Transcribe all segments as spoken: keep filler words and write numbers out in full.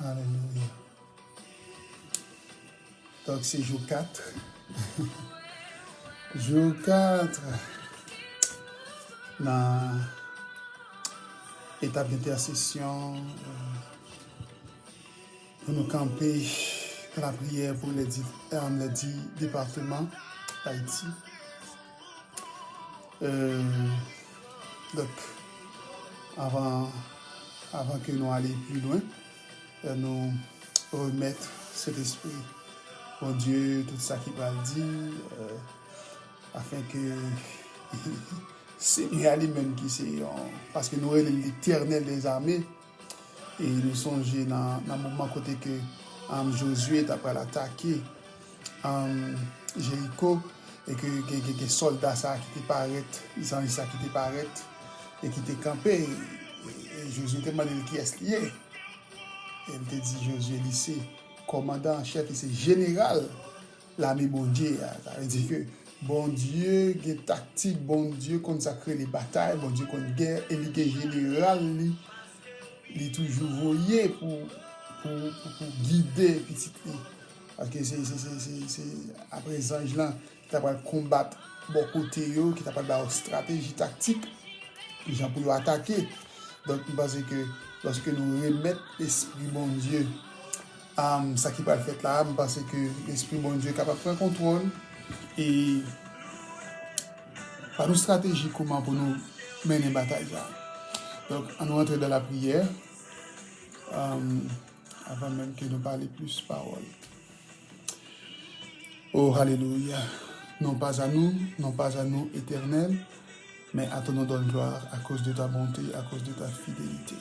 Alelouya. Donk, se jou kat. Jou kat nan etap dentèsesyon, euh, pou nou kanpe nan lapriyè pou lè di, euh, lè di depatman Dayiti. Euh, donk, avan, avan ke nou ale pi lwen, euh, nou remèt Sentespri Bondye tout sa ki pral di, euh, afin ke Senyè a li menm ki se yon, paske nou rele l Letènèl dèzame, e nou sonje nan, nan moman kote ke, um, Jozye ta pral atake, um, Jeriko, e ke gen, gen, gen sòlda sa a ki te parèt, zanj sa a ki te parèt, e ki te kanpe, e, e Jozye te mande l kiyès li ye. E l te di Jozye li se kòmandan an chèf, li se jeneral lame Bondye a. Sa vle di ke Bondye gen taktik, Bondye konn sa k rele batay, Bondye konn gè, e li gen jeneral li, li toujou voye pou, pou, pou, pou gide pitit li. Paske se, se, se, se, se apre zanj lan ki ta pral konbat bò kote yo, ki ta pral ba yo estrateji taktik, jan pou yo atake. Donk, m panse ke lòske nou remèt Lespri Bondye, um, sa ki pral fèt la, m panse ke Lespri Bondye kapab pran kontwòl e ba nou estrateji kòman pou nou mennen batay sa. Donk, ann nou antre dan lapriyè, um, avan menm ke nou pale plis pawòl. Oh, alelouya. Non pas à nous, non pas à nous, Éternel, mais à ton nom donne gloire à cause de ta bonté, à cause de ta fidélité.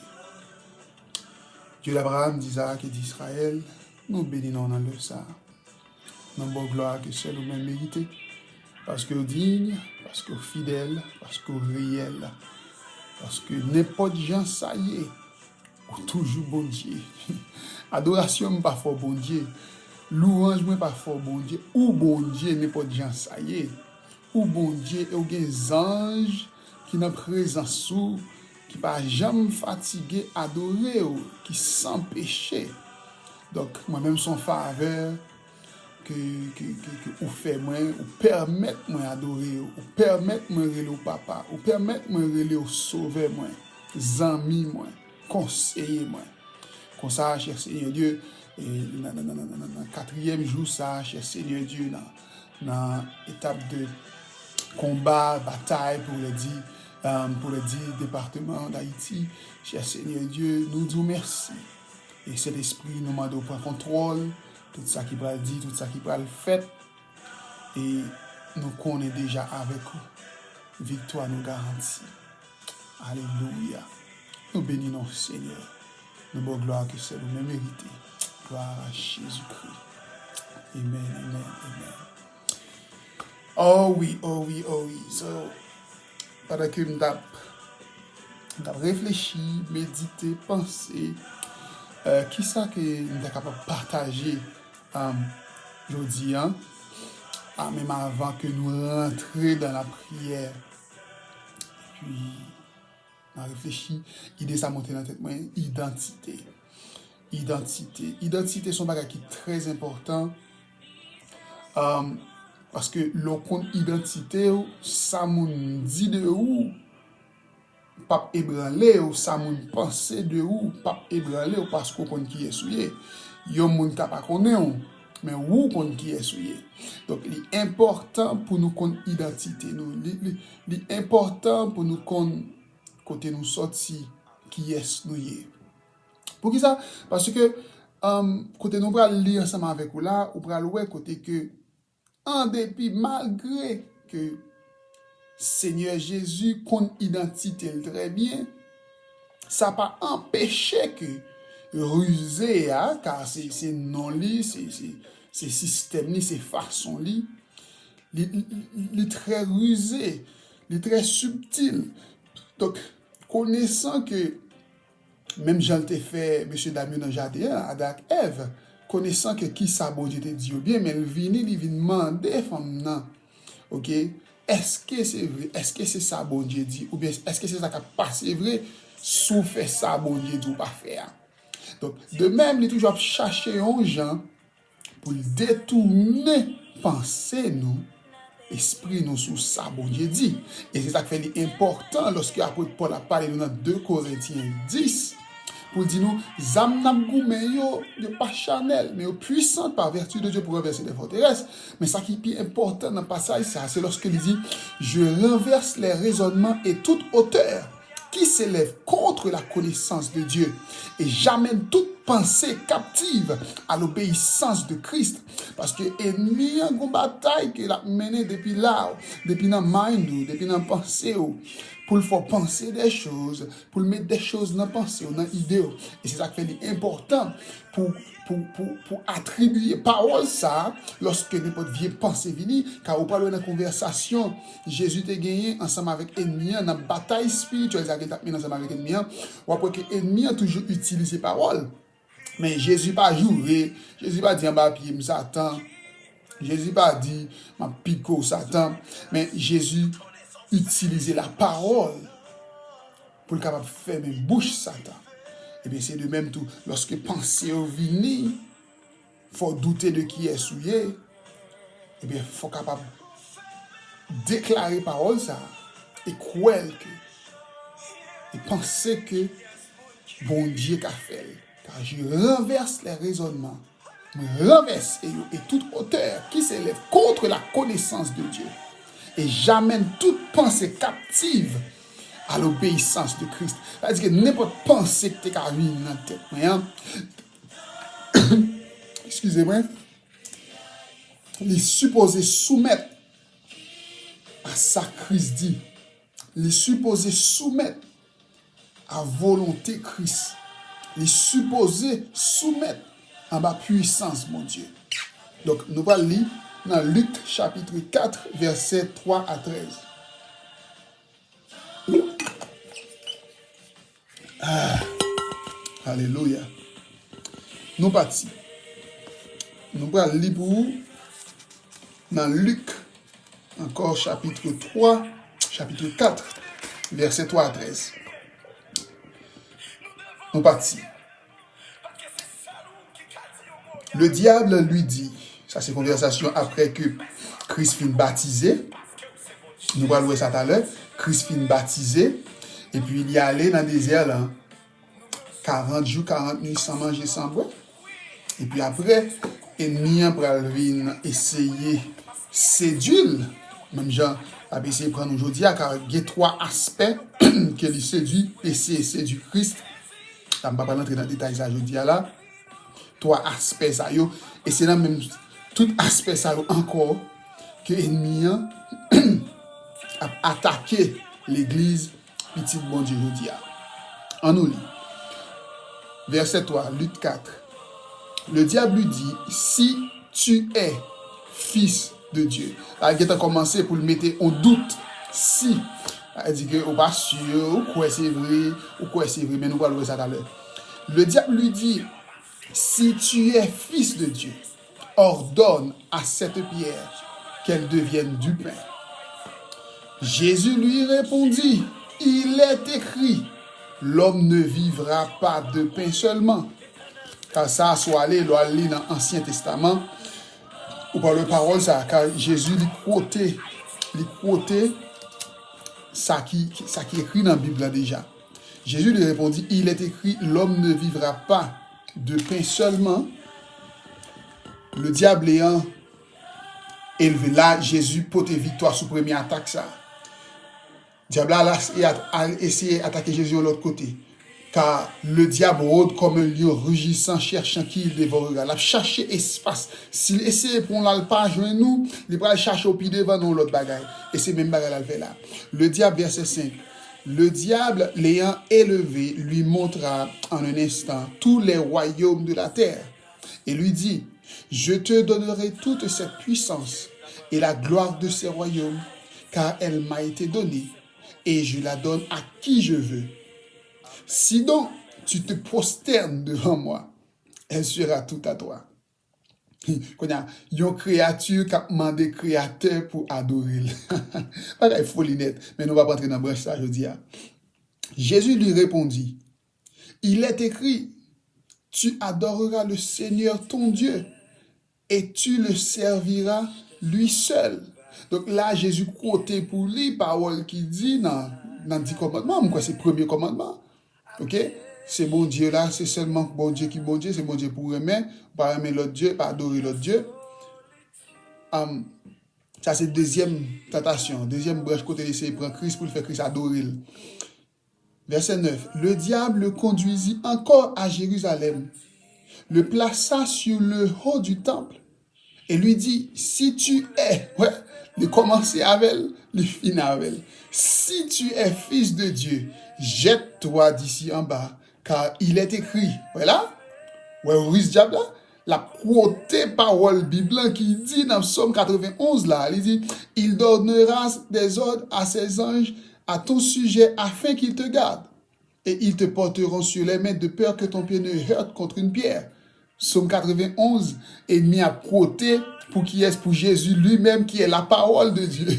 Dieu d'Abraham, d'Isaac et d'Israël, nou beni non nan lè sa. Nou ba w glwa ke sèl ou menm merite. Paske w diy, paske w fidèl, paske w reyèl. Paske nenpòt jan sa ye, ou toujou Bondye. Adorasyon m pa fè w Bondye. Louwanj mwen pa fè w Bondye. Ou Bondye nenpòt jan sa ye. Ou Bondye e w gen zanj ki nan prezans ou, ki pa janm fatige adore w, ki san peche. Donk, mwen menm se yon favè ke, ke, ke, ke ou fè mwen, ou pèmèt mwen adore w, ou pèmèt mwen rele w papa, ou pèmèt mwen rele w sovè mwen, zanmi mwen, konseye mwen. Konsa, chè Senyè Dye, e nan, nan, nan, nan, nan, nan katriyèm jou sa, chè Senyè Dye, nan, nan etap de konba, batay, pou lè di, um, pou lè di depatman Dayiti, chè Senyè Dye, nou di w mèsi. E Sentespri, nou mande w pran kontwòl tout sa ki pral di, tout sa ki pral fèt. E nou konnen deja avèk ou, viktwa nou garanti. Alelouya. Nou beni non Senyè. Nou ba w glwa ke sèl ou menm merite. Glwa a Jezikri. Amen, amen, amen. Oh wi, oh wi, oh wi. So, pandan ke m t ap, m t ap reflechi, medite, panse, euh, kisa ke m ta kapab pataje, um, jodi a, a, menm avan ke nou rantre dan lapriyè. Epi, m a reflechi, ide sa monte nan tèt mwen, idantite. Idantite. Idantite se yon bagay ki trè enpòtan. Um, paske lè w konn idantite w, sa moun di de ou p ap ebranle w, sa moun panse de ou p ap ebranle w, paske w konn kiyès ou ye. Yon moun ka pa konnen w, men ou konn kiyès ou ye. Donk, li enpòtan pou nou konn idantite nou. Li, li, li enpòtan pou nou konn kote nou sòti, kiyès nou ye. Poukisa? Paske, um, kote nou pral li ansanm avèk ou la, ou pral wè kote ke, an depi, malgre ke Senyè Jezi konn idantite l trè byen, sa pa anpeche ke rize a, ka se, se non li, se, se, se sistèm li, se fason li, li, li, li, li trè rize, li trè sibtil. Donk, konesan ke, menm jan l te fè mesye dam yo nan jaden an, Adan ak Èv, konesan ke kisa Bondye te di yo byen, men l vini, li vin mande fanm nan, oke, èske se vre? Èske se sa Bondye di? Oubyen èske se sa k ap pase vre si w fè sa Bondye di w pa fè a? Donk, de menm, li toujou ap chache yon jan pou l detounen panse nou, espri nou sou sa Bondye di. E se sa k fè li enpòtan lòske apot Pòl ap pale nou nan de Korentyen dis, pou l di nou, zam n ap goumen yo, yo pa chanèl, men yo pwisan pa vèti de Dye pou ranvèse lè fòterès. Men sa ki pi enpòtan nan pasaj sa, se lòske li di, je renverse les raisonnements et toute hauteur qui s'élève contre la connaissance de Dieu, et j'amène toute pensée captive à l'obéissance de Christ. Paske ènmi an gon batay ke l ap mennen depi la, depi nan mind ou, depi nan panse w, pou l fè w panse de choz, pou l met de choz nan panse w, nan ide w. E se sa k fè li enpòtan pou, pou, pou, pou atribiye pawòl sa a lòske nenpòt vye panse vini, ka ou pral wè nan konvèsasyon Jezi te genyen ansanm avèk ènmi an, nan batay espirityèl sa ke l t ap mennen ansanm avèk ènmi an, w ap wè ke ènmi an toujou itilize pawòl. Men Jezi pa joure, Jezi pa di anba pye m Satan, Jezi pa di m ap pike w Satan, men Jezi itilize lapawòl pou l kapab fèmen bouch Satan. Ebyen, se de menm tou, lòske panse yo vini, fè w doute de kiyès ou ye, ebyen, fò w kapab deklare pawòl sa a e kwè l ke, e panse ke Bondye ka fè l. Car je renverse les raisonnements, mwen ranvèse yo, et toute hauteur qui s'élève contre la connaissance de Dieu, et j'amène toute pensée captive à l'obéissance de Christ. Sa vle di ke nenpòt panse ki te ka vini nan tèt mwen an, eskize mwen, li sipoze soumèt a sa Kris di. Li sipoze soumèt a volonte Kris. Li sipoze soumèt anba pwisans Bondye. Donk, nou pral li nan Lik chapit kat, vèsè twa a trèz. Ah, alelouya. Nou pati. Nou pral li pou ou nan Lik, ankò, chapit twa, chapit kat, vèsè twa a trèz. Nou pati. Le diable lui dit, sa se konvèsasyon apre ke Kris fin batize. Nou pral wè sa talè. Kris fin batize. Epi li ale nan dezè la. Karant jou, karant nuit san manje, san bwè. Epi apre, ènmi an pral vin eseye sedui l. Menm jan l ap eseye pran nou jodi a, ka gen twa aspè ke li sedui, eseye sedui Kris. Sa m pa pral antre nan detay sa jodi a la. Twa aspè sa yo, e se nan menm tout aspè sa yo ankò ke ènmi an ap atake legliz pitit Bondye jodi a. An nou li. Vèsè twa, Lik kat. Le diable lui dit, si tu es fils de Dieu. La, l gentan kòmanse pou l mete on dout. Si. Sa vle di ke ou pa si, ou kwè se vre, ou kwè se vre, men nou pral wè sa talè. Le diable lui dit, si tu es fils de Dieu, ordonne à cette pierre qu'elle devienne du pain. Jésus lui répondit, il est écrit, l'homme ne vivra pas de pain seulement. Ka sa, si w ale, lè w al li nan Ansyen Testaman, ou pral wè pawòl sa, ka Jezi li kwote, li kwote sa ki, sa ki ekri nan Bib la deja. Jésus lui répondit, il est écrit, l'homme ne vivra pas de pain seulement. Le diable ayant élevé, la, Jezi pote viktwa sou premye atak sa. Dyab la al eseye atake Jezi yon lòt kote. Car le diable rôde comme un lion rugissant, cherchant qui il dévorera. L ap chache espas. Si l eseye pran w la, l pa jwenn ou, li pral chache w pi devan nan yon lòt bagay. E se menm bagay la l fè la. Le diable, verset cinq. Le diable, l'ayant élevé, lui montra en un instant tous les royaumes de la terre, et lui dit, je te donnerai toute cette puissance et la gloire de ces royaumes, car elle m'a été donnée, et je la donne à qui je veux. Si donc tu te prosternes devant moi, elle sera toute à toi. Kounye a, yon kreyati k ap mande Kreyatè pou adore l. Bagay foli nèt, men nou p ap antre nan branch sa jodi a. Jésus lui répondit, il est écrit, tu adoreras le Seigneur ton Dieu et tu le serviras lui seul. Donk la, Jezi kwote pou li pawòl ki di nan, nan Di Kòmandman, m kwè se premye kòmandman. Oke? Se Bondye la, se sèlman Bondye ki Bondye, se Bondye pou renmen, ou pa renmen lòt dye, pa adore lòt dye. Am, sa se dezyèm tantasyon, dezyèm branch kote l eseye pran Kris pou l fè Kris adore l. Verset neuf. Le diable le conduisit encore à Jérusalem, le plaça sur le haut du temple et lui dit, si tu es, ouais, li kòmanse avè l, li fini avè l. Si tu es fils de Dieu, jette-toi d'ici en bas, car il est écrit. Wè la? Wè ris dyab la? L ap kwote pawòl Bib lan ki di nan Sòm katrevenn onz la, li di, il donnera des ordres à ses anges à ton sujet afin qu'ils te gardent. Et ils te porteront sur les mains de peur que ton pied ne heurte contre une pierre. Sòm katrevenn onz, enmi ap kwote pou kiyès? Pou Jezi li menm ki est la parole de Dieu.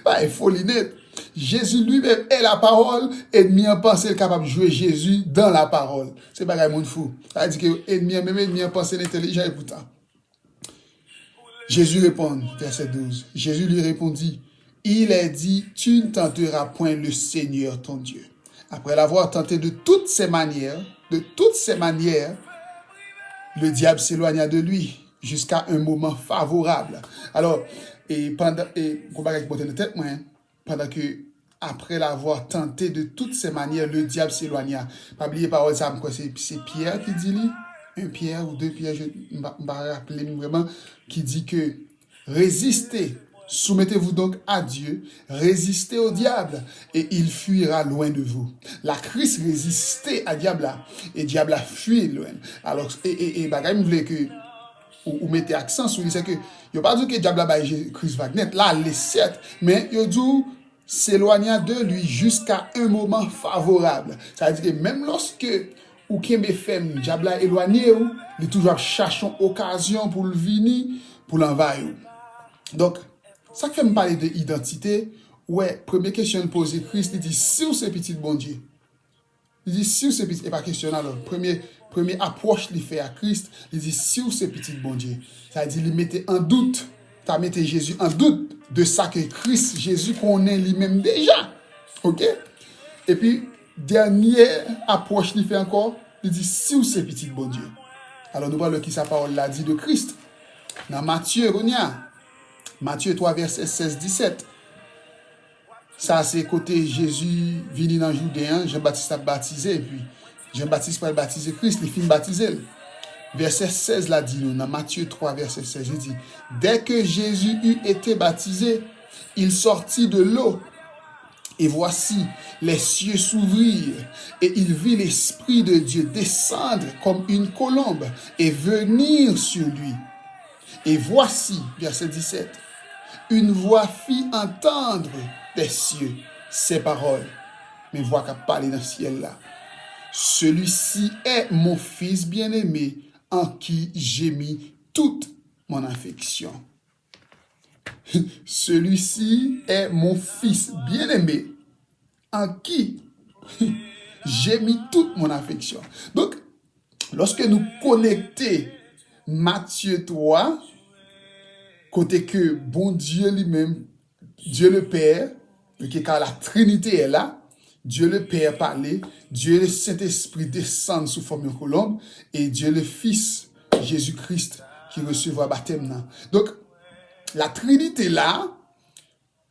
Bagay foli nèt. Jezi li menm est la parole, enmi an panse l kapab jwe Jezi dans la parole. Se bagay moun fou. Sa vle di ke enmi an, menm enmi an panse l entèlijan epoutan. Jésus répond, verset douze. Jésus lui répondit, il est dit, tu ne tenteras point le Seigneur ton Dieu. Après l'avoir tenté de toutes ses manières, de toutes ses manières, le diable s'éloigna de lui jusqu'à un moment favorable. Alò, e pandan, e, gon bagay ki monte nan tèt mwen, pandan ke, après l'avoir tenté de toutes ses manières, le diable s'éloigna. Pa bliye pawòl sa, m kwè se, se Pyè ki di li, un Pyè ou deux Pyè, je, m pa, m pa raple m vrèman, ki di ke, résistez, soumettez-vous donc à Dieu, résistez au diable, et il fuira loin de vous. Lakris reziste a dyab la, e dyab la fui lwen. Alò, e, e, e bagay m vle ke ou, ou mete aksan sou li, se ke yo pa di w ke dyab la bay Je-, Kris vag nèt, l ale sèt, men yo di w s'éloigna de lui jusqu'à un moment favorable. Sa vle di ke menm lòske ou kenbe fèm, dyab la elwanye w, li toujou ap chache yon okazyon pou l vini, pou l anvayi w. Donk, sa k fè m pale de idantite, ou wè, premye kesyon l poze Kris, li di, si w se pitit Bondye. Li di, si w se pitit, e pa kesyon alò. Premye, premye apwòch li fè a Kris, li di, si w se pitit Bondye. Sa vle di, li mete an dout, ta mete Jezi an dout de sa ke Kris, Jezi konnen li menm deja. Oke? Epi, dènye apwòch li fè ankò, li di, si w se pitit Bondye. Alò, nou pral wè kisa pawòl la di de Kris. Nan Matye, kounye a, Matye twa, vèsè sèz, disèt. Sa se kote Jezi vini nan Jouden an, Jan Batis ap batize, epi Jan Batis pral batize Kris, li fin batize l. Vèsè sèz la di nou, nan Matye twa, vèsè sèz, li di, dès que Jésus eut été baptisé, il sortit de l'eau. Et voici, les cieux s'ouvrirent, et il vit l'Esprit de Dieu descendre comme une colombe et venir sur lui. Et voici, verset dix-sept, une voix fit entendre des cieux ces paroles. Men vwa k ap pale nan syèl la. Celui-ci est mon fils bien-aimé, en qui j'ai mis toute mon affection. Celui-ci est mon fils bien-aimé, en qui j'ai mis toute mon affection. Donk, lòske nou konekte Matye twa, kote ke Bondye li menm, Dieu le Père, ki ka la Trinité est là, Dieu le Père pale, Dieu le Saint-Esprit desann sou fòm yon kolonb, e Dieu le Fils, Jezi Kris, ki resevwa batèm nan. Donk, la Trinité la,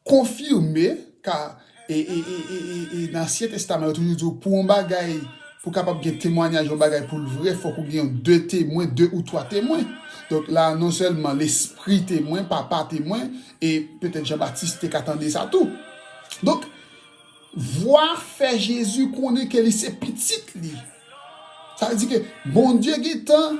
konfime, ka, e, e, e, e, e, e nan Ansyen Testaman, yo toujou di w, pou yon bagay, pou kapab gen temwayaj yon bagay pou l vre, fòk ou gen yon de temwen, de ou twa temwen. Donk la, non sèlman Lespri temwen, Papa temwen, e petèt Jan Batis te ka tande sa tou. Donk, vwa fè Jezi konnen ke li se pitit li. Sa vle di ke Bondye gentan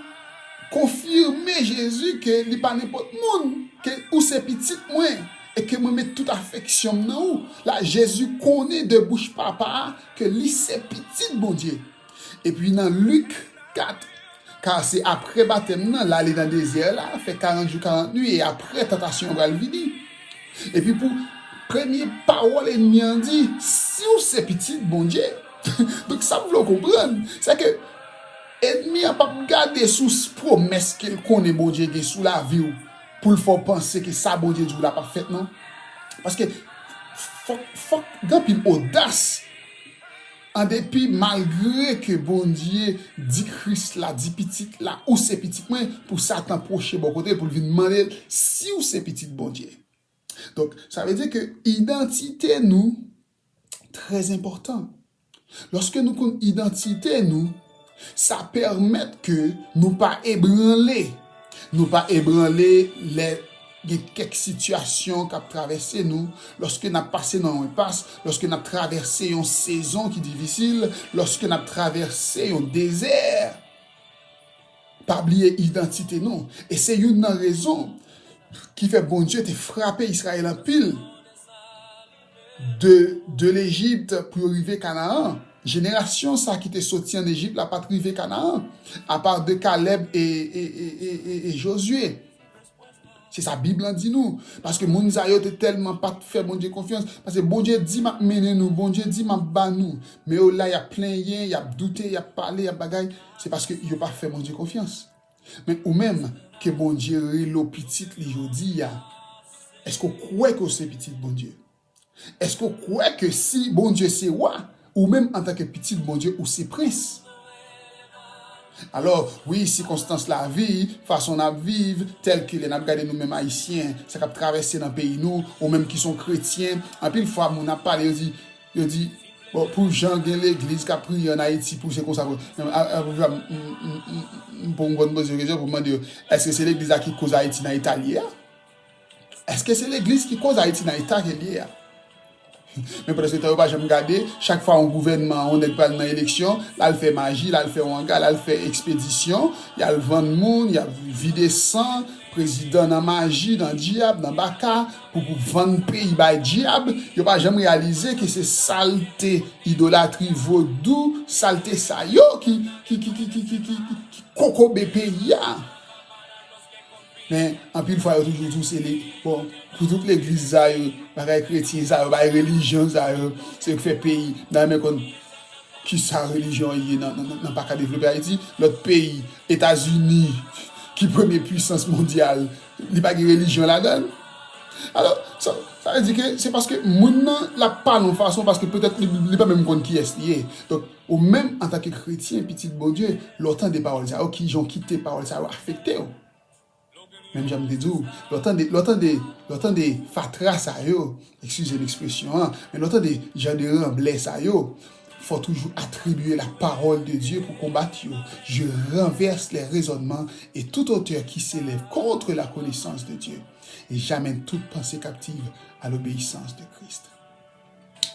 konfime Jezi ke li pa nenpòt moun, ke ou se pitit mwen, e ke mwen met tout afeksyon m nan ou. La, Jezi konnen de bouch Papa a ke li se pitit Bondye. Epi nan Lik kat, ka se apre batèm nan, l ale nan dezè la, fè karant jou, karant nuit, e apre tantasyon an pral vini. Epi pou premye pawòl ènmi an di, si w se pitit Bondye. Donk sa m vle w konprann, se ke Ènmi an p ap gade sou s- pwomès ke l konnen Bondye gen sou lavi w pou l fè w panse ke sa Bondye di w la p ap fèt, non. Paske fòk, fòk gen anpil odas. An depi, malgre ke Bondye di Kris la, di Pitit la, ou se Pitit mwen, pou Satan pwoche bò kote l, pou l vin mande l si w se Pitit Bondye. Donk, sa vle di ke idantite nou trè enpòtan. Lòske nou konn idantite nou, sa pèmèt ke nou pa ebranle. Nou pa ebranle lè gen kèk sitiyasyon k ap travèse nou, lòske n ap pase nan yon enpas, lòske n ap travèse yon sezon ki difisil, lòske n ap travèse yon dezè. Pa bliye idantite nou. E se youn nan rezon ki fè Bondye te frape Izrayèl anpil de, de Lejip pou yo rive Kanaan. Jenerasyon sa ki te soti ann Ejip la pa t rive Kanaan, apa de Kalèb e, e, e, e, e, e Jozye. Se sa Bib lan di nou. Paske moun sa yo te tèlman pa t fè Bondye konfyans. Paske Bondye di, "M ap mennen nou." Bondye di, "M ap ba nou." Men yo la, y ap plenyen, y ap doute, y ap pale, y ap bagay. Se paske yo pa fè Bondye konfyans. Men ou menm, ke Bondye rele w pitit li jodi a, èske w kwè ke w se pitit Bondye? Èske w kwè ke si Bondye se wa, ou menm antanke pitit Bondye, ou se prens? Alò, wi, sikonstans lavi, fason n ap viv, tèl ke lè n ap gade nou menm Ayisyen, sa k ap travèse nan peyi nou, ou menm ki se yon kretyen, anpil fwa moun ap pale, yo di, yo di, bon, pou jan gen legliz k ap priye ann Ayiti, pou se konsa, pou, men, a, a, pou, m, m, m, m, m, pou m konn poze yo kesyon, pou m mande yo, èske se legliz la ki koz Ayiti nan eta l ye a? Èske se legliz ki koz Ayiti nan eta ke l ye a? Men pandan se tan yo pa janm gade, chak fwa yon gouvènman, yon nèg pral nan eleksyon, l al fè maji, l al fè wanga, l al fè ekspedisyon, y al vann moun, y ap vide san, prezidan nan maji, nan dyab, nan baka, pou, pou vann peyi bay dyab, yo pa janm reyalize ke se salte, idolatri, vodou, salte sa yo ki, ki, ki kokobe peyi a. Men, anpil fwa, yo toujou di w se le, bon, pou tout legliz sa yo, bagay kretyen sa yo, bagay relijyon sa yo, se yo k fè peyi. M ta renmen konn kisa relijyon ye nan, nan, nan, nan pa ka devlope Ayiti. Lòt peyi, Etazini, ki premye pwisans mondyal, li pa gen relijyon ladan l. Alò, sa, sa vle di ke se paske moun nan, l ap pale yon fason, paske petèt li, li pa menm konn kiyès li ye. Donk, ou menm, antanke kretyen, pitit Bondye, lè w tande pawòl sa yo, kijan w kite pawòl sa yo afekte w? Menm jan m te di w, lè w tande, lè w tande, lè w tande fatra sa yo, eskize m ekspresyon an, men lè w tande jan de ranblè sa yo, fò toujou atribiye la parole de Dieu pou konbat yo. Je renverse les raisonnements et toute hauteur qui s'élève contre la connaissance de Dieu, et j'amène toute pensée captive à l'obéissance de Christ.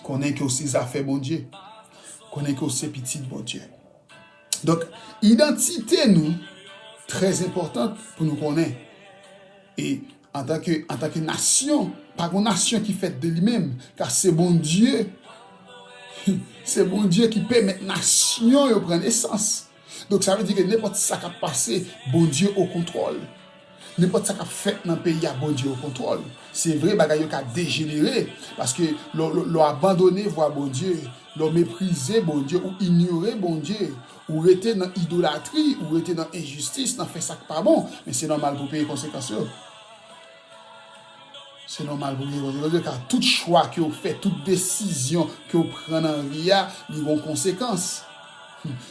Konnen ke w se zafè Bondye. Konnen ke w se pitit Bondye. Donk, idantite nou trè enpòtan pou nou konnen. E antanke, antanke nasyon, pa gon nasyon ki fèt de li menm, ka se Bondye, se Bondye ki pèmèt nasyon yo pran nesans. Donk, sa vle di ke nenpòt sa k ap pase, Bondye o kontwòl. Nenpòt sa k ap fèt nan peyi a, Bondye o kontwòl. Se vre, bagay yo ka dejenere, paske lè, lè, lè w abandone vwa Bondye, lè w meprize Bondye, ou inyore Bondye, ou rete nan idolatri, ou rete nan enjistis, nan fè sa k pa bon, men se nòmal pou w peye konsekans yo. Se nòmal pou w peye konsekans yo, ka tout chwa ke w fè, tout desizyon ke w pran nan vi a, li gon konsekans.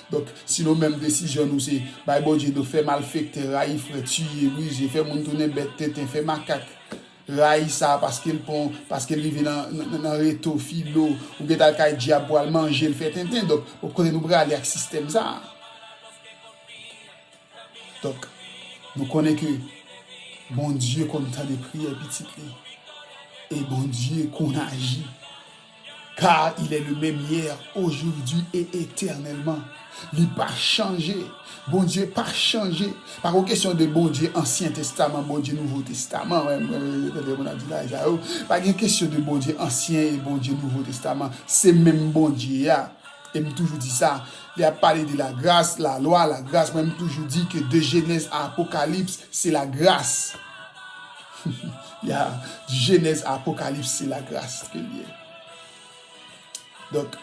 Donk, si nou menm desizyon nou se bay Bondye do, fè malfektè, rayi frè, tiye, brize, fè moun tounen bèt tenten, fè makak, rayi sa paske l pon, paske l rive nan, nan, nan reto, filo, ou gentan al kay dyab pou al manje l, fè tenten. Donk, kote nou prale ak sistèm sa a? Donk, nou konnen ke Bondye konn tande priyè pitit li. E Bondye konn aji. Car il est le même hier, aujourd'hui et éternellement. Li pa chanje. Bondye pa chanje. Pa gen kesyon de Bondye Ansyen Testaman, Bondye Nouvo Testaman. Wè, wè, wè, tande moun ap di bagay sa yo. Pa gen kesyon de Bondye Ansyen e Bondye Nouvo Testaman. Se menm Bondye a. E m toujou di sa, lè y ap pale de lagras, lalwa, lagras, mwen m toujou di ke de Jenèz a Apokalips, se lagras. Ya, Jenèz a Apokalips, se lagras ke l ye. Donk,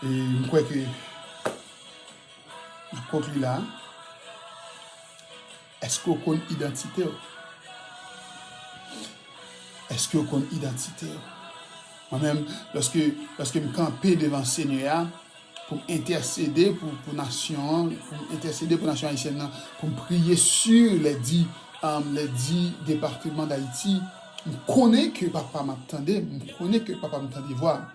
e, m kwè ke n ap kont li la, èske w konn idantite w? Èske w konn idantite w? Mwen menm, lòske, lòske m kanpe devan Senyè a, pou m entèsede pou, pou nasyon an, pou m entèsede pou nasyon ayisyèn nan, pou m priye sou lè di, um, lè di depatman Dayiti, m konnen ke Papa m ap tande m, m konnen ke Papa m tande vwa m.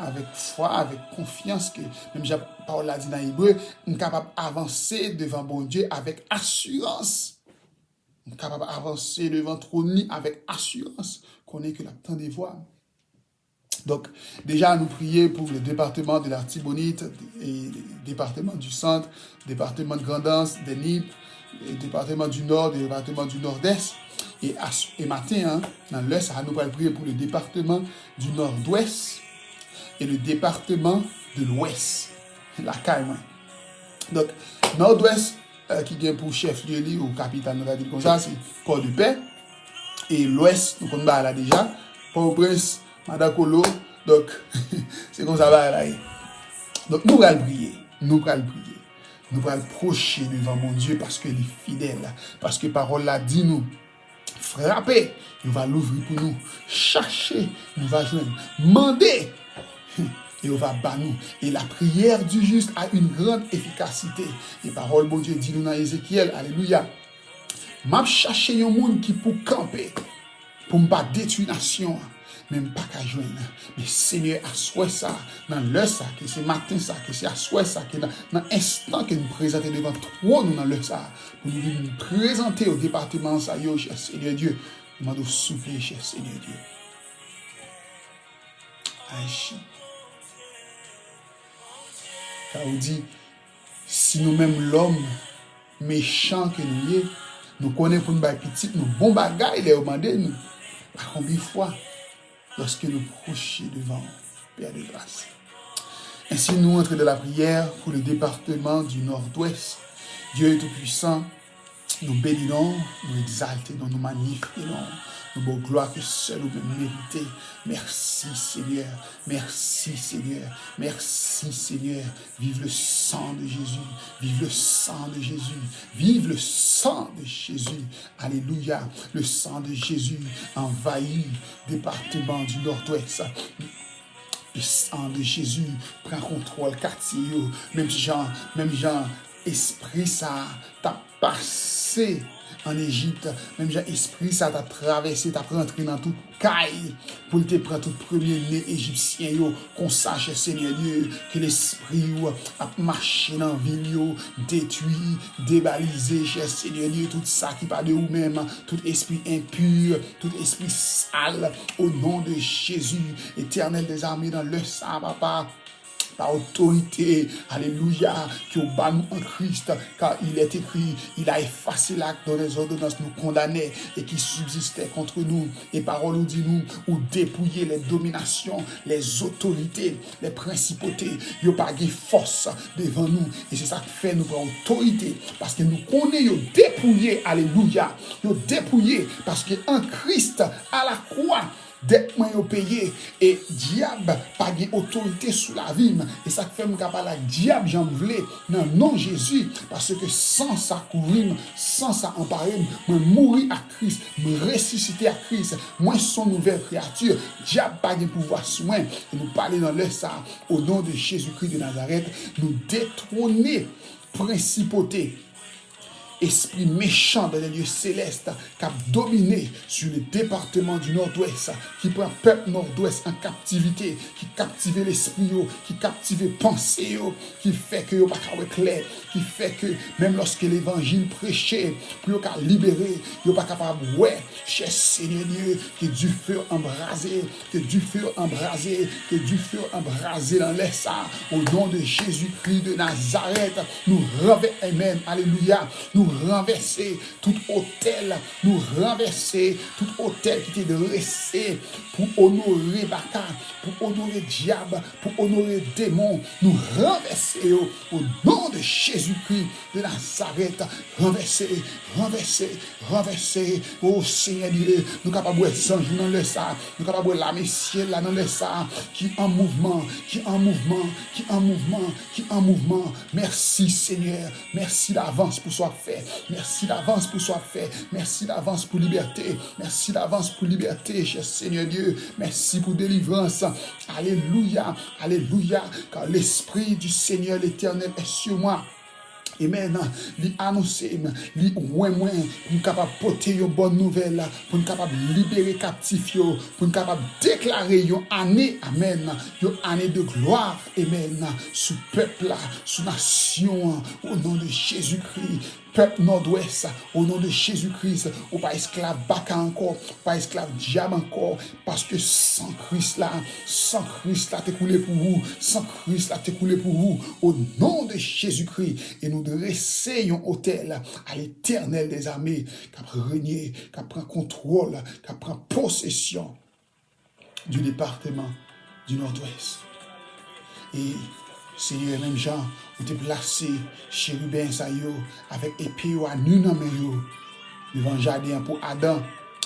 Avèk fwa, avèk konfyans ke, menm jan pawòl la di nan Ebre, m kapab avanse devan Bondye avèk asirans. M kapab avanse devan twòn li avèk asirans, konnen ke l ap tande vwa m. Donk, deja, nou priye pou le département de l'Artibonite, e département du Centre, département de Grand'Anse, de Nip, e département du Nord, département du Nord-Est. E, as, e maten an, nan lè sa a, nou pral priye pou le département du Nord-Ouest e le département de l'Ouest. Lakay mwen. Donk, Nòdwès, eh, ki gen pou chèflye li, ou kapital, nou ka di l konsa, se Pòdepè. E Lwès, nou konn bagay la deja, Pòtoprens, Madan Kolo. Donk, se konsa bagay la ye. Donk, nou pral priye. Nou pral priye. Nou pral pwoche devan Bondye paske li fidèl. Paske pawòl la di nou, frape, yo va louvri pou nou. Chache, nou va jwenn. Mande, e yo va ba nou. Et la prière du juste a une grande efficacité. E pawòl Bondye di nou nan Ezekyèl, alelouya. M ap chache yon moun ki pou kanpe, pou m pa detwi nasyon an. Men m pa ka jwenn. Men Senyè, aswè sa, nan lè sa, ke se maten sa, ke se aswè sa, ke nan, nan enstan ke nou prezante devan twòn ou nan lè sa, pou nou vin prezante yo depatman sa yo, chè Senyè Dye. Nou mande w souple, chè Senyè Dye. Aji. Ka ou di, si nou menm lòm mechan ke nou ye, nou konnen pou n bay pitit nou bon bagay lè yo mande nou. A konbyen fwa, lòske nou pwoche devan w, Père de grâce. Ainsi, nous entrons dans la prière pour le département du Nord-Ouest. Dieu Tout-Puissant, nou beni non, nou egzalte non, nou manyifye non, nou ba w glwa ke sèl ou menm merite. Merci Seigneur, merci Seigneur, merci Seigneur. Vive le sang de Jésus, vive le sang de Jésus, vive le sang de Jésus. Alelouya, le sang de Jésus envahit département du Nord-Ouest. Le sang de Jésus pran kontwòl katye yo. Menm jan, menm jan espri sa a t ap pase an Ejip, menm jan espri sa a t ap travèse, t ap rantre nan tout kay, pou l te pran tout premye ne ejipsyen yo. Konsa, chè Senyè Dye, ke lespri w ap mache nan vil yo, detwi, debalize, chè Senyè Dye, tout sa ki pa de ou menm, tout espri enpi, tout espri sal, o non de Jezi, Etènèl dèzame, nan lè sa a, papa, pa otorite, alelouya, ke w ba nou an Kris, car il est écrit, il a effacé l'acte dont les ordonnances nous condamnaient et qui subsistait contre nous. E pawòl ou di nou, ou depouye les dominations, les autorités, les principautés, yo pa gen fòs devan nou. E se sa k fè nou pran otorite, paske nou konnen yo depouye, alelouya, yo depouye, paske an Kris, a la kwa, dèt mwen yo peye, e dyab pa gen otorite sou lavi m. E sa k fè m ka pale ak dyab jan m vle, nan non Jezi, paske san sa kouvri m, san sa anpare m, mwen mouri ak Kris, m resisite ak Kris, mwen se yon nouvèl kreyati, dyab pa gen pouvwa sou mwen. E nou pale nan lè sa a, o non de Jezikri de Nazarèt, nou detwone prensipote, espri mechan dans les lieux célestes k ap domine sur le département du Nord-Ouest, ki pran pèp Nòdwès an kaptivite, ki kaptive lespri yo, ki kaptive panse yo, ki fè ke yo pa ka wè klè, ki fè ke menm lòske levanjil preche pou yo ka libere, yo pa kapab wè. Chè Senyè Dye, ke dife anbraze, ke dife anbraze, ke dife anbraze nan lè sa a. O non de Jezikri de Nazarèt, nou ranvè, amèn, alelouya, nou ranvèse tout otèl, nou ranvèse tout otèl ki te drese pou onore baka, pou onore dyab, pou onore demon. Nou ranvèse yo o non de Jezikri de Nazarèt. Ranvèse, ranvèse, ranvèse. O Senyè Dye, nou kapab wè zanj ou nan lè sa a. Nou kapab wè lame syèl la nan lè sa a, ki an mouvman, ki an mouvman, ki an mouvman, ki an mouvman. Mèsi, Senyè. Mèsi davans pou sa w ap fè. Mèsi davans pou sa w ap fè. Mèsi davans pou libète. Mèsi davans pou libète, chè Senyè Dye. Mèsi pou delivrans. Alelouya, alelouya. Car l'Esprit du Seigneur l'Éternel est sur moi. Amen. Li anonse m, li ouvè mwen pou m kapab pote yon bòn nouvèl, pou m kapab libere kaptif yo, pou m kapab deklare yon ane, amen, yon ane de glwa, amen, sou pèp la, sou nasyon an, o non de Jezikri. Pèp Nòdwès, o non de Jezikri, ou pa esklav baka ankò, ou pa esklav dyab ankò, paske san Kris la, san Kris la te koule pou ou, san Kris la te koule pou ou, o non de Jezikri. E nou drese yon otèl a Letènèl dèzame, k ap renye, k ap pran kontwòl, k ap pran posesyon du département du Nord-Ouest. E, Senyè, menm jan ou te plase cheriben sa yo avèk epe yo a ni nan men yo devan jaden an pou Adan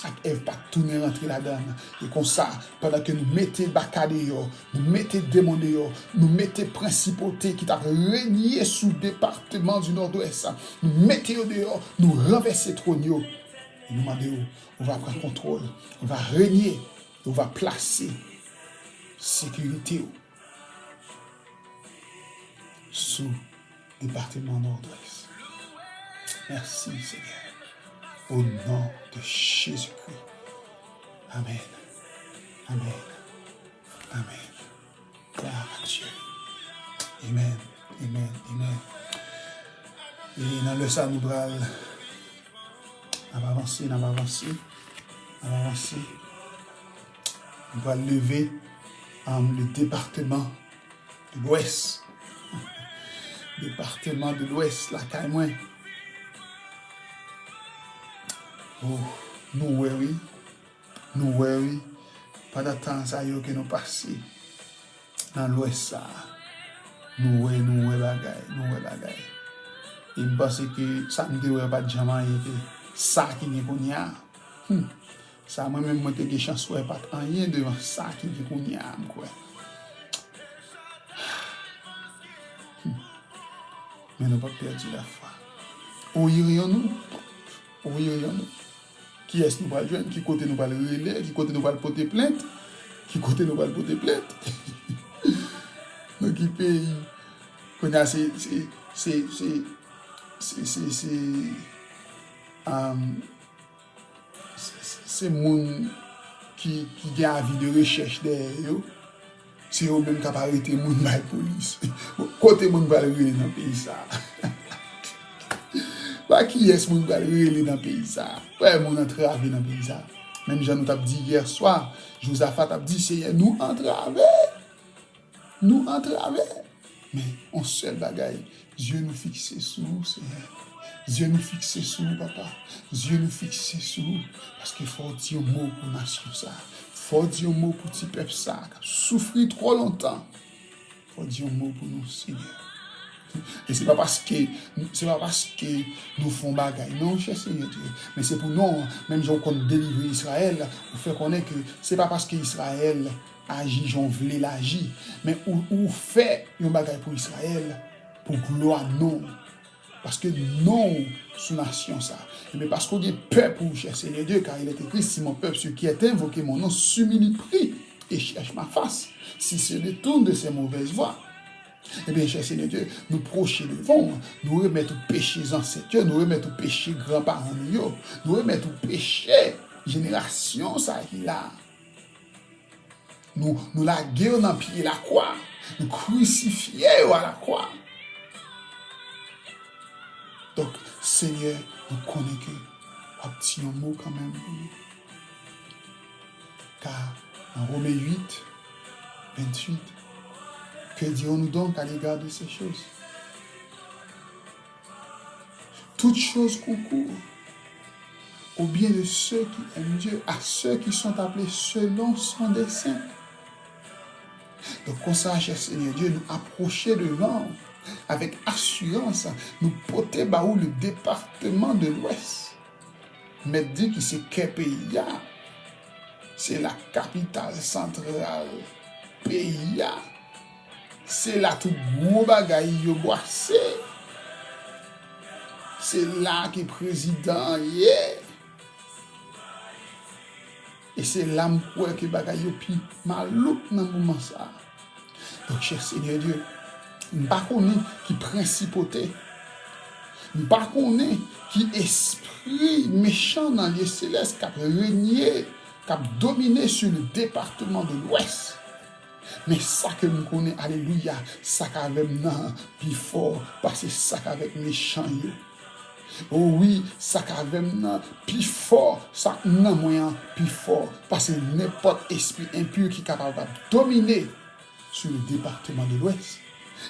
ak Èv pa t tounen rantre ladan l. E konsa, pandan ke nou mete baka deyò, nou mete demon deyò, nou mete prensipalite ki t ap renye sou depatman di Nòdwès, nou mete yo deyò, nou ranvèse twòn yo. E nou mande w, ou va pran kontwòl, ou va renye, ou va plase sekirite w sou depatman Nòdwès. Mèsi, Senyè. O non de Jezikri. Amèn. Amèn. Amèn. Gloire à Dieu. Amen. Amen. Amen. E nan lè sa, nou pral, n ap avanse, n ap avanse, n ap avanse. Nou pral leve, um, le département de l'Ouest. Département de l'Ouest, lakay mwen. Oh, nou wè, wi. Nou wè, wi. Pandan tan sa yo ke nou pase nan Lwès sa a, nou wè, nou wè bagay, nou wè bagay. E m panse ke sa m te wè pa t janm anyen ke sa ki gen kounye a. Hmm. Sa mwen menm, mwen te gen chans wè pa t anyen devan sa ki gen kounye a, m kwè. Hmm. Men nou p ap pèdi lafwa. Ou iri an nou? Ou iri an nou? Kiyès nou pral jwenn? Ki kote nou pral rele? Ki kote nou pral pote plent? Ki kote nou pral pote plent? Nan ki peyi? Kounye a se, se, se, se, se, se, se, um, se, se, se moun ki, ki gen avi de rechèch dèyè yo. Se yo menm k ap arete moun bay polis. Bon, kote moun pral rele nan peyi sa a? Ba kiyès moun pral rele nan peyi sa a? Wè, moun antrave nan peyi sa a. Menm jan nou t ap di yè swa, Jozafa t ap di, Senyè, nou antrave. Nou antrave. Men, yon sèl bagay, zye nou fikse sou ou, Senyè. Zye nou fikse sou ou, papa. Zye nou fikse sou ou. Paske fò w di yon mo pou nasyon sa a. Fò w di yon mo pou ti pèp sa a k ap soufri twò lontan. Fò w di yon mo pou nou, Senyè. E se pa paske, se pa paske nou fè yon bagay, non, chè Senyè Dye. Men se pou non an, menm jan w konn delivre Izrayèl, ou fè konnen ke se pa paske Izrayèl aji jan w vle l aji, men ou, ou fè yon bagay pou Izrayèl, pou glwa non w. Paske non w sou nasyon sa. Ebyen, paske w gen pèp ou, chè Senyè Dye, car il est écrit, si mon peuple, ceux qui est invoqué mon nom, s'humilie, prie et cherche ma face, s'il se détourne de ses mauvaises voies. Ebyen, chè Senyè Dye, nou pwoche devan w, nou remèt ou peche zansèt yo, nou remèt ou peche granparan nou yo, nou remèt ou peche jenerasyon sa ki la. Nou, nou lage yo nan pye lakwa. Nou krisifye yo alakwa. Donk, Senyè, nou konnen ke w ap di yon mo kanmenm pou nou. Ka nan Women uit, venntuit, que dirons-nous donc à l'égard de ces choses? toutes choses concourent au bien de ceux qui aiment Dieu, à ceux qui sont appelés selon son dessein. Donk, konsa, chè Senyè Dye, nou apwoche devan w avèk asirans, nou pote ba ou le depatman de Lwès. Mèt di ki se kè peyi a, se la kapital santral peyi a, se la tout gwo bagay yo bwase, se la ke prezidan an ye. E se la m kwè ke bagay yo pi malouk nan moman sa a. Donk, chè Senyè Dye, m pa konnen ki prensipote, m pa konnen ki espri mechan nan lye selès k ap renye, k ap domine sou le depatman de Lwès. Men sa ke m konnen, alelouya, sa k avè m nan pi fò pase sa k avèk mechan yo. O wi, sa k avè m nan pi fò, sa k nan mwen an pi fò pase nenpòt espri enpi ki kapab ap domine sou le depatman de Lwès.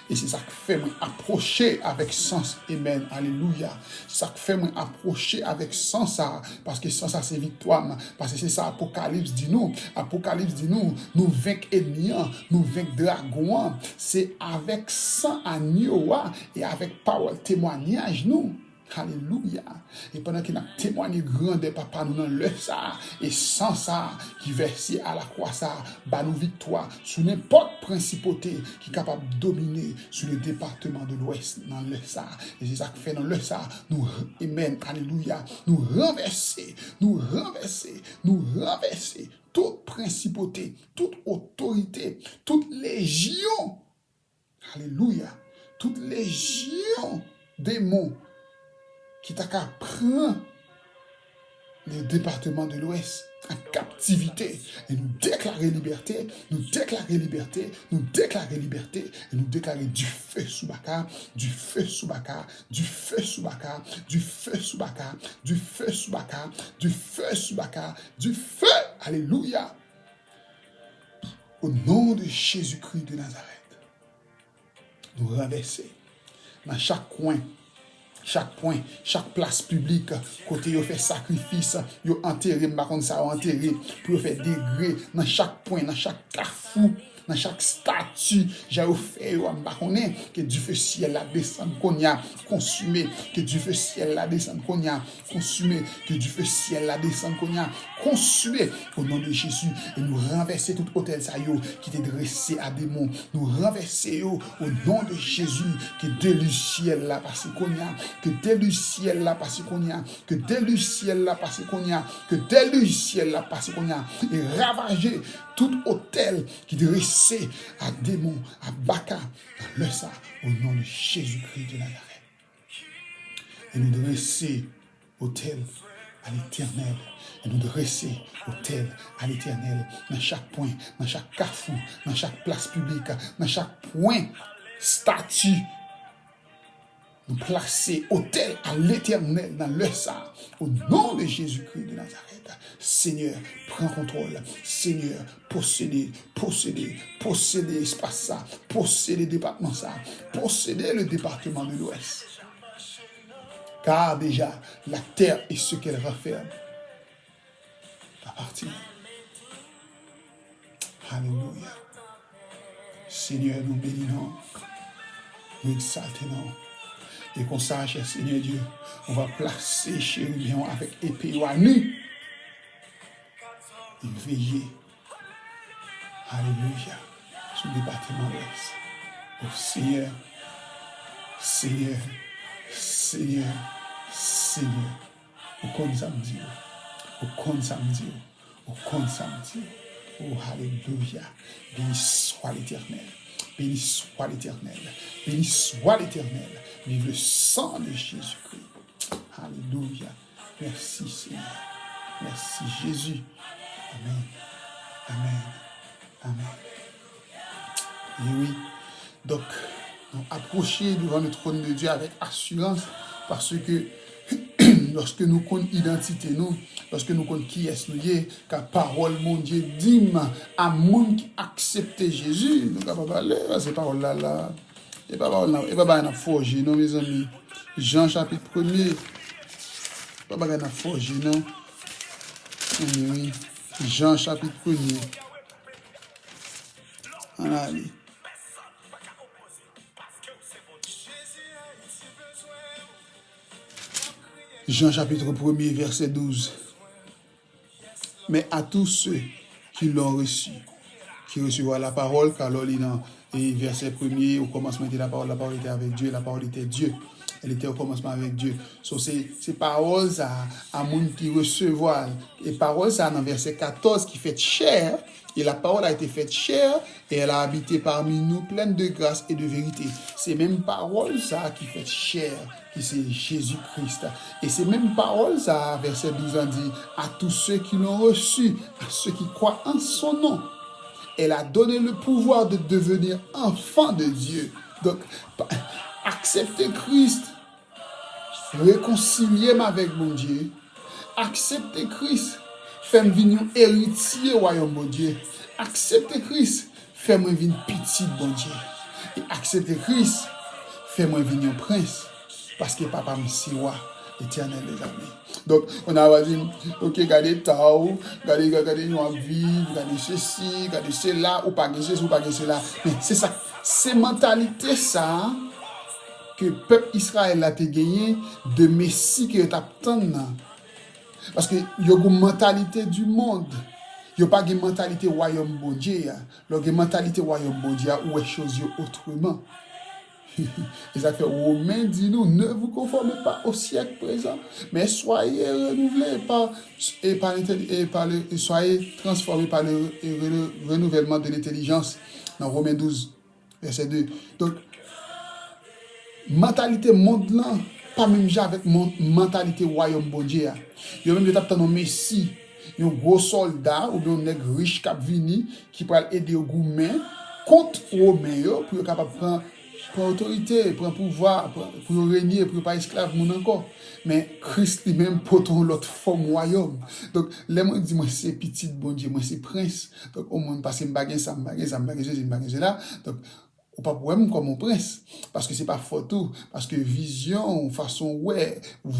E se sa k fè mwen apwoche avèk san sa, amèn, alelouya. Se sa k fè mwen apwoche avèk san sa, paske san sa se viktwa m, paske se sa Apokalips di nou. Apokalips di nou, nou venk ènmi an, nou venk dragon an. Se avèk san anyo a e avèk pawòl temwayaj nou. Alelouya. E pandan ke n ap temwaye grandè Papa nou nan lè sa a, e san sa a ki vèse a lakwa sa a, ba nou viktwa sou nenpòt prensipote ki kapab domine sou le depatman de Lwès nan lè sa a. E se sa k fè nan lè sa a, nou, amèn, alelouya, nou ranvèse, nou ranvèse, nou ranvèse tout prensipote, tout otorite, tout lejyon, alelouya, tout lejyon demon ki ta ka pran le depatman de Lwès an kaptivite. E nou deklare libète, nou deklare libète, nou deklare libète, e nou deklare dife sou Baka, dife sou Baka, dife sou Baka, dife sou Baka, dife sou Baka, dife sou Baka, dife, alelouya. Au nom de Jésus-Christ de Nazareth. Nou ranvèse. Nan chak kwen, chak pwen, chak plas piblik, kote yo fè sakrifis, yo antere, m pa konn sa yo antere, pou yo fè degre, nan chak pwen, nan chak kafou, nan chak stati, jan yo fè yo a, m pa konnen, ke dife syèl la desann kounye a, konsime, ke dife syèl la desann kounye a, konsime, ke dife syèl la desann kounye a, konsime, o non de Jezi, e nou ranvèse tout otèl sa yo ki te drese a demon, nou ranvèse yo, o non de Jezi, ke deliz syèl la pase kounye a, ke deliz syèl la pase kounye a, ke deliz syèl la pase kounye a, ke deliz syèl la pase kounye a, e ravaje tout otèl ki drese a demon, a Baka, nan lè sa, o non de Jezikri de Nazarèt. E nou drese otèl a Letènèl. E nou drese otèl a Letènèl nan chak pwen, nan chak kafou, nan chak plas piblik, nan chak pwen stati. Nou plase otèl a Letènèl nan lè sa a, o non de Jezikri de Nazarèt. Senyè, pran kontwòl. Senyè, posede, posede, posede espas sa, posede depatman sa, posede le département de l'Ouest. Car déjà, la terre et ce qu'elle renferme appartient. Alelouya. Senyè, nou beni non w. Nou egzalte non w. E konsa, chè Senyè Dye, ou va plase cheriben w avèk epe yo a nou. E veye. Alelouya. Sou depatman Lwès. O Senyè, Senyè, Senyè, Senyè. Ou konn sa m di w. Ou konn sa m di w. Ou konn sa m di w. O, alelouya. Béni soit l'Éternel. Béni soit l'Éternel. Béni soit l'Éternel. Vive le sang de Jésus-Christ. Alelouya. Mèsi, Senyè. Mèsi, Jezi. Amèn. Amèn. Amèn. E wi. Donk, nou apwoche devan le trône de Dieu avèk asirans, paske lòske nou konn idantite nou, lòske nou konn kiyès nou ye, ka pawòl Bondye di m a moun ki aksepte Jezi, nou kapab ale, paske pawòl la la. E pa pawòl nan, e pa bagay n ap fòje, non, mezanmi. Jan chapit premye. Pa bagay n ap fòje non. Anmwe wi. Jan chapit premye. Ann ale. Jan chapit premye, vèsè douz. Mais à tous ceux qui l'ont reçu, qui recevront la parole, car lè w li nan e vèsè premye, au commencement était la parole, la parole était avec Dieu, la parole était Dieu. Elle était au commencement avec Dieu. So, se, se pawòl sa a, a moun ki resevwa l. E pawòl sa a nan vèsè katòz ki fèt chè, et la parole a été faite chair, et elle a habité parmi nous, pleine de grâce et de vérité. Se menm pawòl sa a ki fèt chè, ki se Jezi Kris. E se menm pawòl sa a, vèsè douz lan di, à tous ceux qui l'ont reçu, à ceux qui croient en son nom. Elle a donné le pouvoir de devenir enfant de Dieu. Donk, pa- aksepte Kris, rekonsilye m avèk Bondye. Aksepte Kris, fè m vin yon eritye wayòm Bondye. Aksepte Kris, fè mwen vin pitit Bondye. E aksepte Kris, fè mwen vin yon prens, paske papa m se wa, Etènèl dèzame. Donk, on a va di, ok, gade ta w, gade, gade jan w ap viv, gade sesi, gade sela, ou pa gen sesi, ou pa gen sela. Men se sa, se mantalite sa a ke pèp Izrayèl la te genyen de Mesi ke yo t ap tann nan. Paske yo gen mantalite du monde. Yo pa gen mantalite wayòm Bondye a. Lè w gen mantalite wayòm Bondye a, ou wè choz yo otreman. E sa k fè Women di nou, ne vous conformez pas au siècle présent, mais soyez renouvelés par, et par l'intelli- et par le, et soyez transformés par le, et le renouvellement de l'intelligence. Nan Women douz, vèsè de. Donk, mantalite mond lan pa menm jan avèk mon- mantalite wayòm Bondye a. Yo menm yo t ap tann yon Mesi, yon gwo sòlda oubyen yon nèg rich k ap vini, ki pral ede yo goumen kont Women yo pou yo kapab pran, pran otorite, pran pouvwa, pran- pou yo renye, pou yo pa esklav moun ankò. Men Kris li menm pote yon lòt fòm wayòm. Donk, lè mwen di mwen se pitit Bondye, mwen se prens. Donk, yon moun pase m pa gen sa, m pa gen sa, m pa gen sesi, m pa gen sela. Donk, ou p ap wè m kòm yon prens. Paske se pa fòt ou, paske vizyon w, fason w wè,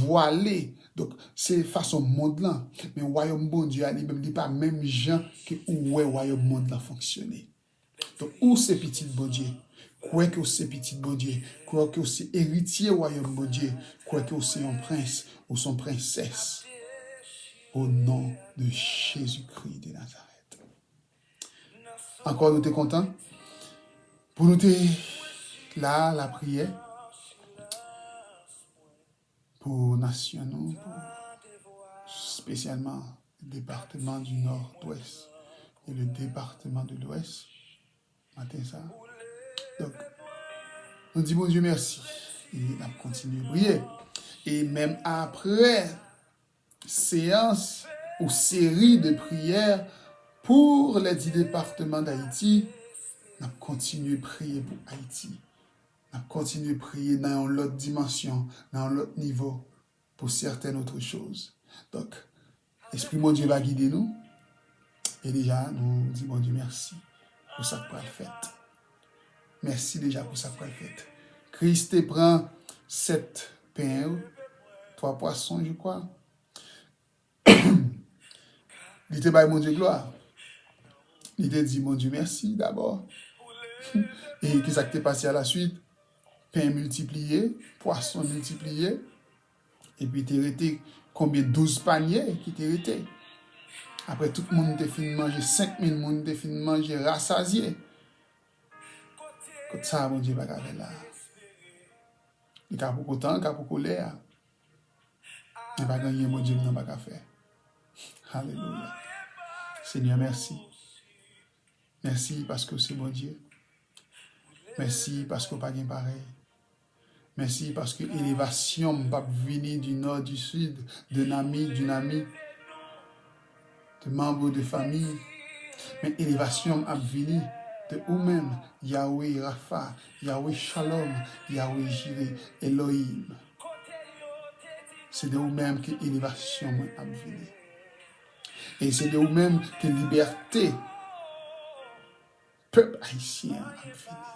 vwale. Donk, se fason mond lan. Men wayòm Bondye a li menm, li pa menm jan ke ou wè wayòm mond lan fonksyone. Donk, ou se pitit Bondye. Kwè ke w se pitit Bondye. Kwè ke w se eritye wayòm Bondye. Kwè ke w se yon prens, ou se yon prensès. Au nom de Jésus-Christ de Nazareth. Ankò, nou te kontan pou nou te la, lapriyè pou nasyon nou, pou, espesyalman depatman di Nòdwès e le depatman de Lwès, maten sa. Donk, nou di Bondye mèsi e n ap kontinye priye. E menm apre seyans ou seri de priyè pour les dix départements d'Haïti, n ap kontinye priye pou Ayiti. N ap kontinye priye nan yon lòt dimansyon, nan yon lòt nivo, pour certaines autres choses. Donk, Espri Bondye va gide nou, e deja nou di Bondye mèsi pou sa k pral fèt. Mèsi deja pou sa k pral fèt. Kris te pran sèt pen yo, twa pwason, je crois. Li te bay Bondye glwa. Li te di Bondye mèsi dabò. E kisa k te pase alaswit? Pen miltipliye, pwason miltipliye, epi te rete konbyen? Douz panye ki te rete. Apre tout moun te fin manje, senk mil moun te fin manje, rasazye. Kot sa Bondye pa ka fè la? Li ka pou kontan, li ka pou kolè a. Men pa gen anyen Bondye m nan pa ka fè. Alelouya. Senyè, mèsi. Mèsi paske w se Bondye. Mèsi paske w pa gen parèy. Mèsi paske elevasyon m p ap vini du nord, du sud, d'un ami, d'une amie, de membre de famille. Men elevasyon m ap vini de ou menm, Yahweh Rapha, Yahweh Shalom, Yahweh Jireh, Elohim. Se de ou menm ke elevasyon mwen ap vini. E se de ou menm ke libète pèp ayisyen an ap vini.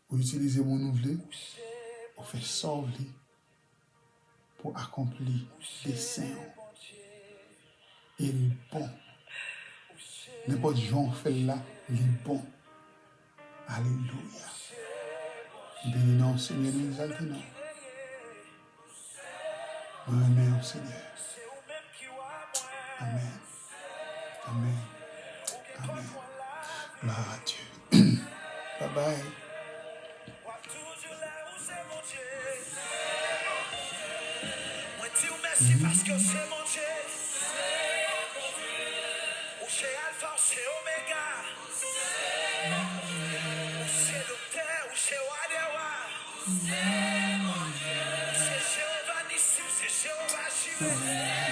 Ou itilize moun ou vle, ou fè sa w vle pou akonpli desen w. E l bon. Nenpòt jan w fè l la, li bon. Alelouya. M beni non w, Senyè, nou egzalte non w. Mwen renmen w, Senyè. Amèn. Amèn. Amèn. Glwa a Dye. Babay. Mwen di w mèsi paske w se Bondye. Ou se Alfa, ou se Omega. Ou se Doktè, ou se Wa dè wa. Ou se Jewova Nisi, ou se Jewova Jire.